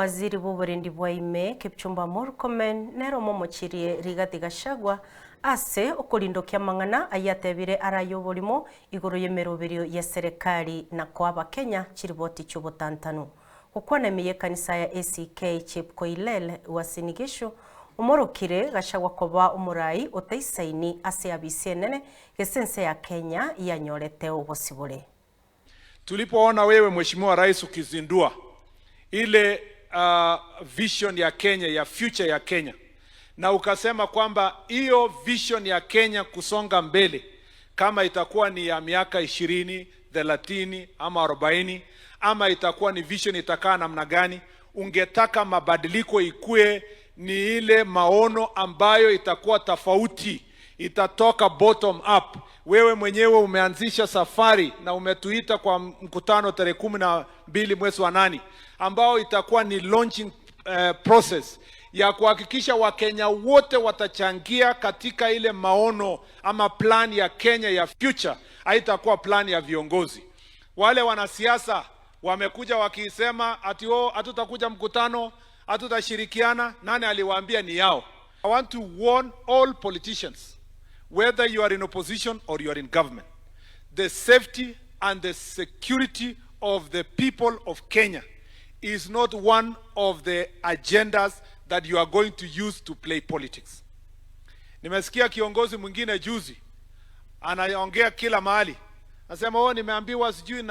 Waziri bw'oborendi bwa ime Kipchumba Murkomen nero momochirie Rigathi Gachagua ase okorindokia mang'ana ayatebire arayo oborimo igoro y'emeroberio ya serikali na koa abakenya chiriboti chi'obotantanu. Gokwana ime y'ekanisa ya ACK Chepkoilel Uasin Gishu omorokire Gachagua koba omorai otaisaini ase abisi enene gese ense ya Kenya yanyorete obosibore. Tulipoona wewe, Mheshimiwa Rais, ukizindua ile vision ya Kenya, ya future ya Kenya, na ukasema kwamba hiyo vision ya Kenya kusonga mbele, kama itakuwa ni ya miaka 20, 30 ama 40, ama itakuwa ni vision itakaa namna gani, ungetaka mabadiliko ikue ni ile maono ambayo itakuwa tofauti, itatoka bottom up. Wewe mwenyewe umeanzisha safari na umetuita kwa mkutano tarehe 12 mwezi wa 8 ambao itakuwa ni launching process ya kuhakikisha Wakenya wote watachangia katika ile maono ama plan ya Kenya ya future. Haitakuwa plan ya viongozi. Wale wanasiasa wamekuja wakisema ati, "Oh, hatutakuja mkutano, hatutashirikiana." Nani aliwaambia ni yao? I want to warn all politicians, whether you are in opposition or you are in government, the safety and the security of the people of Kenya is not one of the agendas that you are going to use to play politics. Nimesikia kiongozi mwingine juzi anaongea kila mahali, anasema, "Oh, nimeambiwa sijui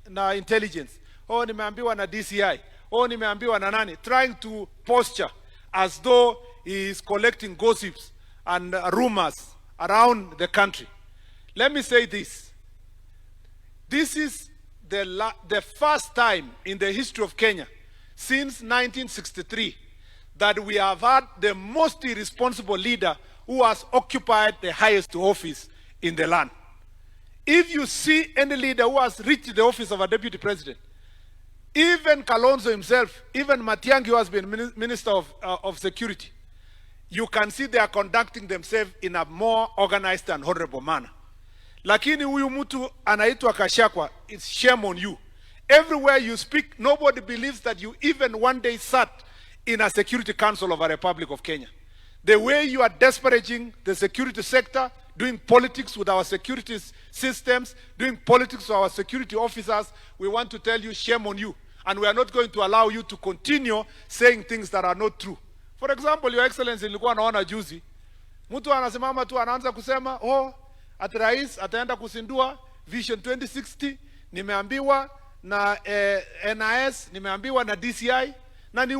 na intelligence, oh, nimeambiwa na DCI, oh, nimeambiwa na nani," trying to posture as though he is collecting gossips and rumors around the country. Let me say this. This is the first time in the history of Kenya since 1963 that we have had the most irresponsible leader who has occupied the highest office in the land. If you see any leader who has reached the office of a deputy president, even Kalonzo himself, even Matiang'i, who has been minister of security, you can see they are conducting themselves in a more organized and honorable manner. Lakini huyu mtu anaitwa Gachagua, it's shame on you. Everywhere you speak, nobody believes that you even one day sat in a Security Council of a Republic of Kenya. The way you are disparaging the security sector, doing politics with our security systems, doing politics with our security officers, we want to tell you, shame on you. And we are not going to allow you to continue saying things that are not true. For example, Your Excellency, nilikuwa naona juzi mtu anasimama tu anaanza kusema, "Oh, ati rais ataenda kuzindua Vision 2060, nimeambiwa na NIS, nimeambiwa na DCI," na ni